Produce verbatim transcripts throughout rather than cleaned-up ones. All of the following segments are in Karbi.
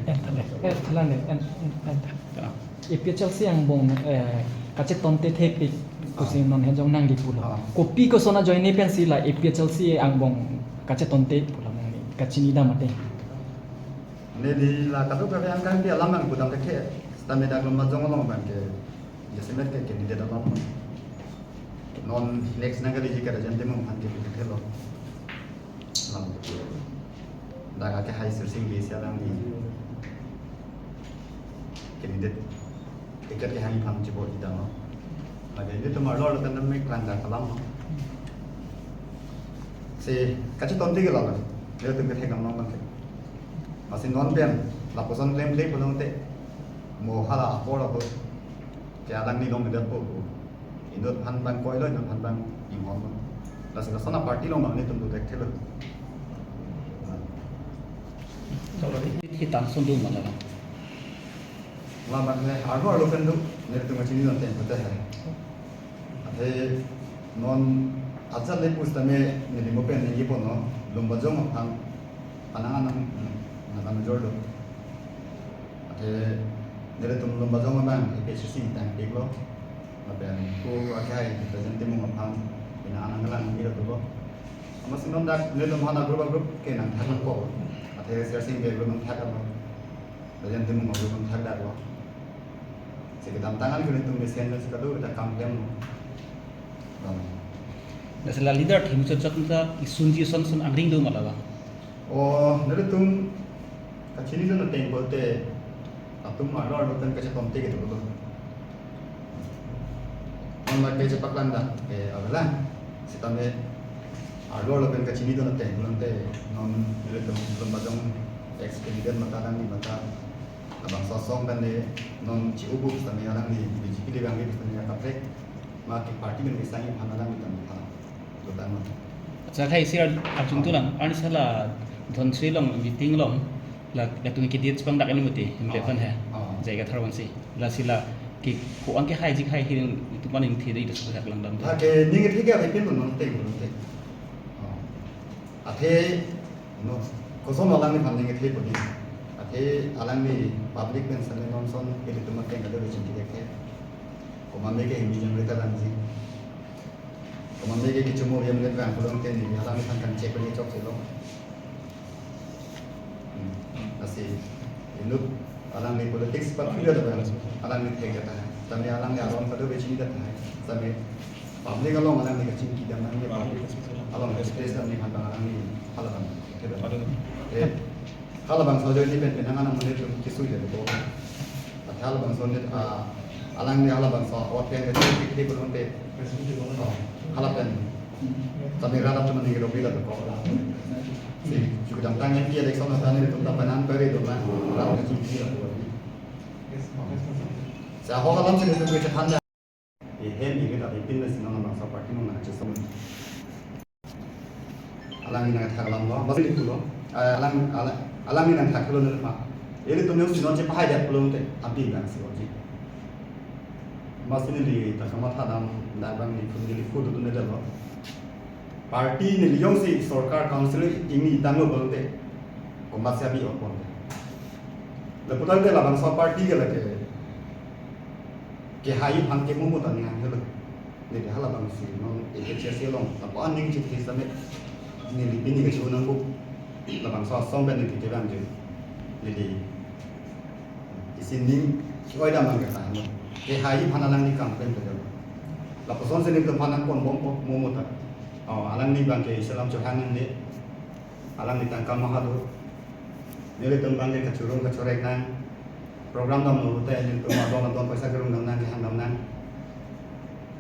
Entale, entale, en, en, en. A P H L C angbong, eh, kachetonte thekpik pusi non hejong nangdi pulo. Ah. Kopi koson ajoine pensi la A P H L C angbong kachetonte pulo nangli kachinidam mate. Neli la kadokave angkangpi alam abang pudam thekthe, sitame dak Lumbajong along abangke jasemet ke candidate alam. Non next nangkaliji ke Rajen Timung aphan ke thekthe lo. Lam. Dak akehai Sirsing Bey si alangli candidate ticket kehang aphan chibo idam lo. Lake ilitum arlo arlo kan me klang dak alam lo. Si kachetonte ke lalo. Ilitum kethek damlong abangke. Masi non pen lapuson klemkle pulote mo hala apor apor ke alangli longledet po. Inut aphan abang koilo, inut aphan abang inghon lo. Lasi lason aparty along abang nelitum do thekthelo. Chalo, hitang son do ma la? La abangke arlo arlo pen do, nelitum kachinidun ateng pute he. Athe non ajat le pusitame neli mo pen ningje ponlo, Lumbajong aphan, panang anang, nang kanujor do. Athe nelitum Lumbajong abang A P H L C tangpiklo. Lapen ko akehai Rajen Timung aphan pina anang kelang mira tulo. Amatsi non dak nelitum aphan agroup agroup ke nangthak nangkok. Athe Sirsing Bey agroup nangthak lo. Rajen Timung agroup nangthak dak lo. Si kedamtang an ke nelitum mesen si kado kita kam klem lo. Bang. Lasi la leader thim chot chot ta isunji son son angring do ma la ba? O, nelitum kachinidun ateng pulote atum arlo arlo pen kachetonte ke dolo. Non la kachepaklang dak ke avelang. Sitame arlo arlo pen kachinidun ateng pulote non nelitum Lumbajong ex candidate mate alangli mate labangso asong pen le non chi-ubu sitame alangli B J P le vangve sitame akaprek ma ke party pen kesang aphan alangli tame aphan. Acha khai sir arjun tulang, arnisa la Dhansiri along meeting along la latum ke date pangdak ni mati, M L A aphan he. Ah. Jai Kathar vangsi. Lasi la ke ko-an kehai ji khai hin itum aphan ingthi dei, itum sudah kelang dam. Ha ke ning thi ke ipin non te non te. Ah. Athe no koson alangliphan ning thi pudi. Athe alangli public pen sale non son ilitum ateng kado bichin ki dekhe. Komat me ke himi jang reta langji. Komat me ke kichumo yam let bang pulote neli alangphan kan check ni chok silo. Hmm. Lasi inut alangli politics pa pura da bang. Alangli thek kata. Tame alangli aron kado bichin kata. Tame public along alangli kachingki dam nang ye public along space dam ni phan bang alangli hala bang. Keda. Eh, halabangso ajoine pen penang anang monit kesui le ko. Athe halabangso net, ah, alangli halabangso awat pen ke kiki pulote. Oh, hala pen. Tame radap teman ni robi la ko. Si, juga tang M P election atan nelitum ta panan peri do na. Radap ke kiki la ko. Sa ho kalam si nelitum ke chethan. Ehem irit ave pin le si non labangso party along nangchesong. Alangli nangthak alam lo, bas ni pulo. Ah, alang, alang, alangli nangthak lo ne ma. Ilitum ne si non chepahai dia pulote, abang si oji. Masi neli ta kamatha dam, dak bang neli phone neli phone tu ne dalo. Party neli jongsi sorkar council ingni tanglo pulote, komatsi abi opon. Lapu tangte labangso party ke lake kehai aphan ke mumu ta ning helo. Neli halabangsi non A P H L C along lapu aning chit kis tame neli pini ke chunang bu labangso asong pen neli kevang je. Neli isi ning oi dam abang ke ta no. Kehai aphan alangli kam pen ke. Lapuson si nelitum aphan nangpon bom ko mumu ta. Oh, alangli abang ke isi alam chehang nang de. Alangli tangka maha do. Nelitum abang ke kachurung kachorek nang. Program damlo te nelitum adon adon paisa kerung dam nang, kehang dam nang.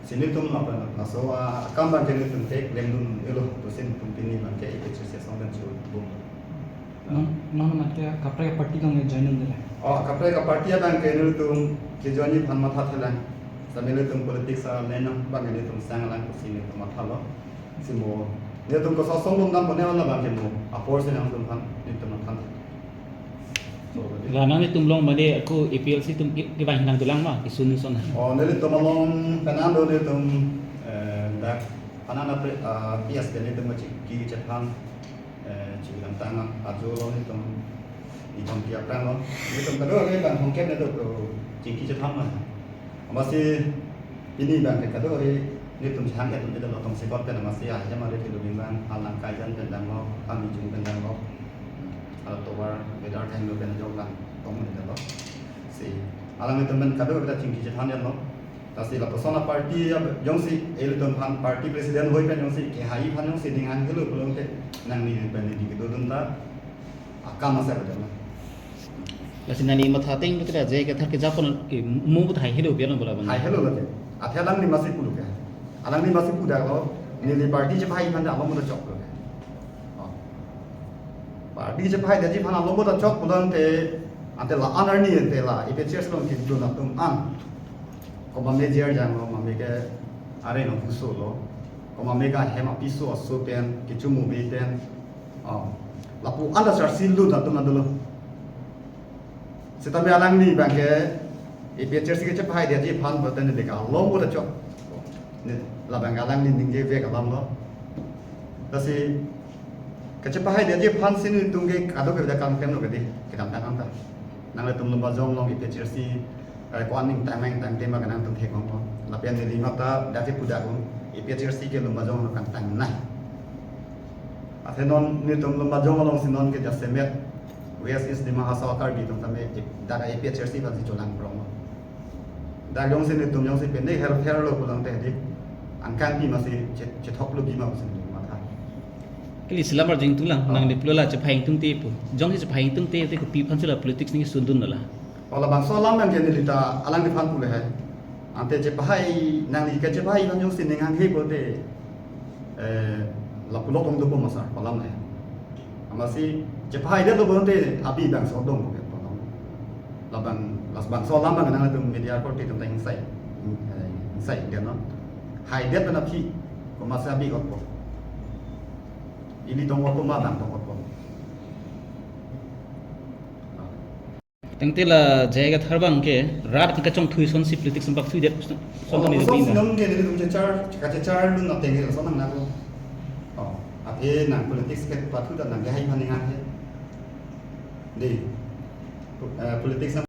Si nelitum lapen laso, ah, akam abang ke nelitum ke klemdun elo, to si nelitum pini abang ke A P H L C asong pen chubum. Non, non mate kaprek party along join dun dela. Oh, kaprek party abang ke nelitum ke join aphan matha thelang. Sitame nelitum politics a lenang abang ke nelitum sang lang pusi nelitum mathalo. Si mo, nelitum koson asong dun dam pone wala abang ke mo. Apor si nangtum aphan, nelitum aphan. So, la nanglitum along mane ako A P L C atum ke, kevang hinang dolang ma, isun isun. Oh, nelitum along penang do nelitum, eh, dak, penang na pre, ah, P S ke nelitum kachingki chephan, eh, chingki dam tang ajo lo nelitum. Thomkep aphrang lo. Nelitum kadokave bang thomkep nelitum chingki chethan lo. Amatsi pini bang ke kadokave nelitum chehang atum ke lo tongsekot pen amatsi ahem ari thilo bing bang alang kaijan pen damlo, kami jung pen damlo. Hala tovar weather time lo pen jok lang tong pen damlo. Si alanglitum pen kadokave ta chingki chethan lo. Lasi lapuson a party ya jongsi ilitum aphan party president hoi pen jongsi kehai aphan jongsi ning hang helo pulote nangli pen neli kedodun ta akam asai betul. Lasi nangli matha ateng betul aja ke thar ke japon, eh, mu but hai helo biar bola bang. Hai helo lagi. Athe alangli amatsi pulo ke. Alangli amatsi pudak lo, neli party chepahaiji aphan along ta chok lo ke. Oh. Party chepahaiji aphan along ta chok pulote ante la-an arni ante la APHLC along kedun atum an. Komat me jer jang lo, mame ke areng apuso lo. Komat me ke ahem apiso aso pen, kecho move pen. Oh. Lapu anta sarsi lut atum an dolo. Sitame alangli bang ke APHLC kechepahaiji aphan boten neli ke along ta chok. Ne, labang ke alangli ningje vek alam lo. Lasi kechepahaiji aphan si nelitum ke kadokave ta kam klem lo ke dei, kedamtang anta. Nanglitum Lumbajong along APHLC, eh, ko-an ning tangmang tangtema ke nangtum theklong lo. Lapen neli mata dak kepu dak un, APHLC ke Lumbajong along kangtang nai. Athe non nelitum Lumbajong alongsi non ke jasemet West East Dima Hasao Karbi atum tame dak APHLC aphansi cholang prong lo. Dak jongsi nelitum jongsi pene help help lo pulote dei, angkang pi amatsi che-, chethok lo pi ma pusi neli matha. Ili selam arjing tulang, oh, nangli pulo la chephai ingtungte pu. Jongsi chephai ingtungte te kopi aphansi la politics ning sundun lo la. Oh, labangso alam yang jadi lita alangliphan pulo hai. Ante chepahai nangli ke chepahai aphan jongsi ning hang he pulote, eh, lapulo tong dopo ma sar, palam hai. Amatsi chepahai det lo pulote abi bangso dong ke palam. Labang, labangso alam bang nangtum media korte atum ta ingsai. Eh, ingsai dia no. Hai det pen aphi komatsi abi kotpo. Ili tong kotpo ma dam tong kotpo. Tangte la J I Kathar bang ke rat kachongthui asonsi politics bak thui det son. Oh, tani ason dei na. Sinom ke nelitum chechar, kachechar dun ateng ke lason nang nako. Oh, athe nang politics ke pathu ta nang ke hai mani ngan he. Dei. Eh, politics nang